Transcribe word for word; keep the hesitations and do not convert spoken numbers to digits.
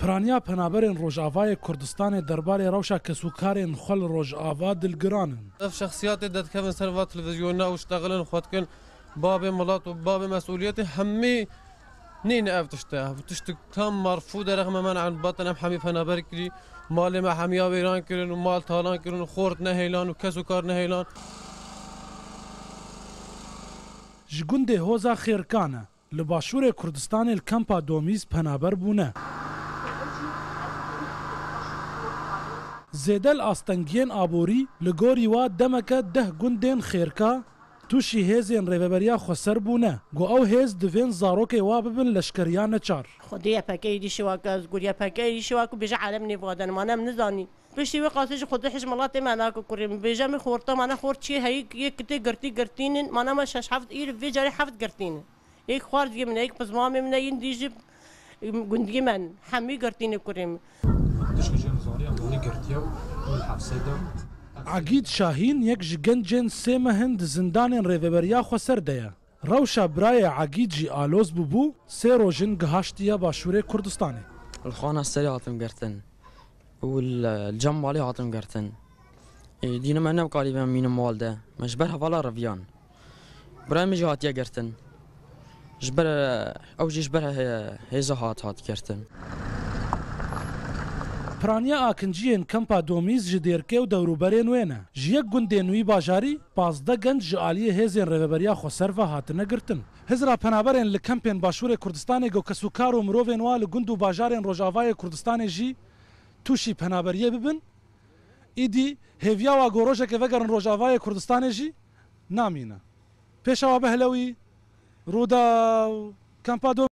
Piraniya penaberên Rojavayê Kurdistanê derbarê rewşa kesûkarên xwe li Rojava dilgiran in. Ev şexsiyatê derdikevin ser va televîzyona û diştexilin xwe dikin babê milet û babê mesûliyetê hemî nîne ev tişt e. Ev tişt tam merfûd e, rexme men an batin em hemî penaber kirî. Malê me hemiya wêran kirin û mal talan kirin û xort nehêlan û kes û kar nehêlan. Ji gundê Hoza Xêrkan e. Li Başûrê Kurdistanê li Kampa Domîz penaber bûne. Zêde li astengiyên aborî, li gorî wa demeke deh gundên Xêrka tûşî hêzên Rêveberiya Xweser bûne, ku ew hêz divên zarokê wa bibin leşkeriya neçar. Xwedê Y P G êdî şiwa ke ez gor Y P G êdî şiwa ku bêje alem nêvaden, mane em nizanîn. Piştî wê qasê ji Xwedê hej miletê me nake kurê min. Bêje min xorta mane xort çiyê heyî yek kitê girtî girtînin, mane me şeş heft îr vê carê heft girtînin. Yek xwarziyê min e, yek pizmamê min e, yên dî jî gundiyê min. Hemî girtîne kurê min. Tişkî jê nizaniye, em zanî girtiye û li hefsê de. Egîd Şahîn yek ji gencên sê mehin di zindanên Rêveberiya Xweser de ye. Rewşa birayê Egîd jî aloz bûbû, sê roj in gihaştiye Başûrê Kurdistanê. Li Xana Serê hatim girtin û li, li cem malê hatim girtin. Ê, dînê me ne karî me mînim mal de. Me ji ber hevala reviyan. Birayê min jî hatiye girtin. Ji ber, ew jî ji ber hê-, hêza hat, hat girtin. Piraniya akinciyên Kampa Domîz ji Dêrkê û dewrûberên wê ne. Ji yek gundên wî bajarî pazdeh genc ji aliyê hêzên Rêveberiya Xweser ve hatine girtin. Hizra penaberên li kempên Başûrê Kurdistanê ku kesûkar û mirovên wa li gund û bajarên Rojavayê Kurdistanê jî tûşî penaberiyê bibin, îdî hêviya wa ku rojekê vegerin Rojavayê Kurdistanê jî namîne. Pêşawa Behlewî, Rûdaw, Kampa